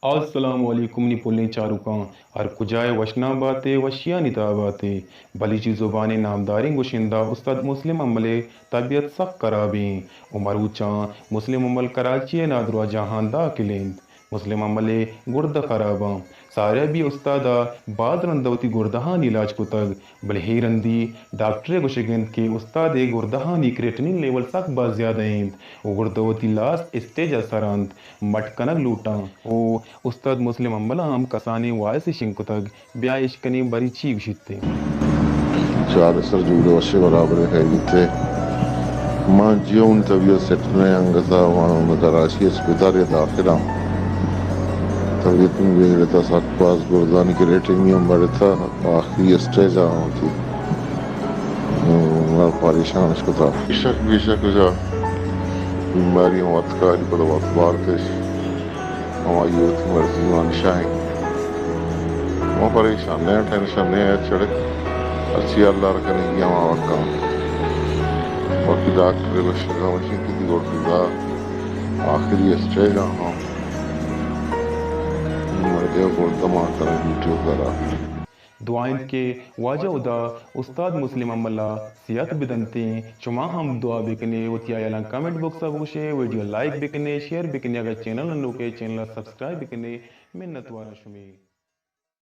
السلام علیکم نی پلیں چاروکاں، ہر کجا ئے وشنام بات ئے، وشیانی تہا بات ئے۔ بلوچی زبان ءِ نامداریں گشندہ استاد مسلم امل ءِ طبیعت سک خراب ایں و مروچاں مسلم امل کراچی ءِ نادراہ جاہاں داخل انت۔ مسلم امل ءِ گردہ خراباں۔ ساریا بی استاد ءَ باز رند ءَ وتی گردہانی علاج کتگ، بلے اے رندی ڈاکٹر ءِ گوشگ انت کہ استاد ءِ گردہانی کریٹنین لیول سک باز زیادہ انت و گردہ وتی لاسٹ اسٹیج ءَ سر انت، مٹ کنگ لوٹاں و استاد مسلم امل ءَ ہم کسانیں وائسے شنگ کتگ۔ بیا اشکنیں بری چی گوشیت ئے۔ چار سر جوڑ وشے برابر خیریت ئے۔ ما جیون طبیعت سیٹ نہ انگتا وان کراچی اسپتال ءَ داخل آں۔ طبیعت من بگڑتا، سک باز گردانی کریٹنین ہم بڑھتا، آخری اسٹیج آ ہوتی۔ من پریشان اش کتا۔ بے شک، بے شک، جا بیماری ہم وت کاری پدا وت بارتش۔ ہمائی وتی مرضی مانشاہیں۔ ما پریشان نہ، ٹینشن نہ، چڑک ہرچی اللہ را کنگی ہما وقت ہم۔ باقی ڈاکٹر گوشگا مشین کہ دی گردہ آخری اسٹیج آ ہم۔ مردے گردہ ما کنگ ڈیوٹی کرا۔ دعا انت کہ واجہ ہدا استاد مسلم امل ءَ صحت بدنتیں۔ شما ہم دعا بکنے، وتی ہیالاں کمنٹ باکس ءَ بگوشے، ویڈیو لائک بکنے، شیئر بکنے، اگر چینل ءَ نوکے چینل ءَ سبسکرائب بکنے۔ منتواراں شمے۔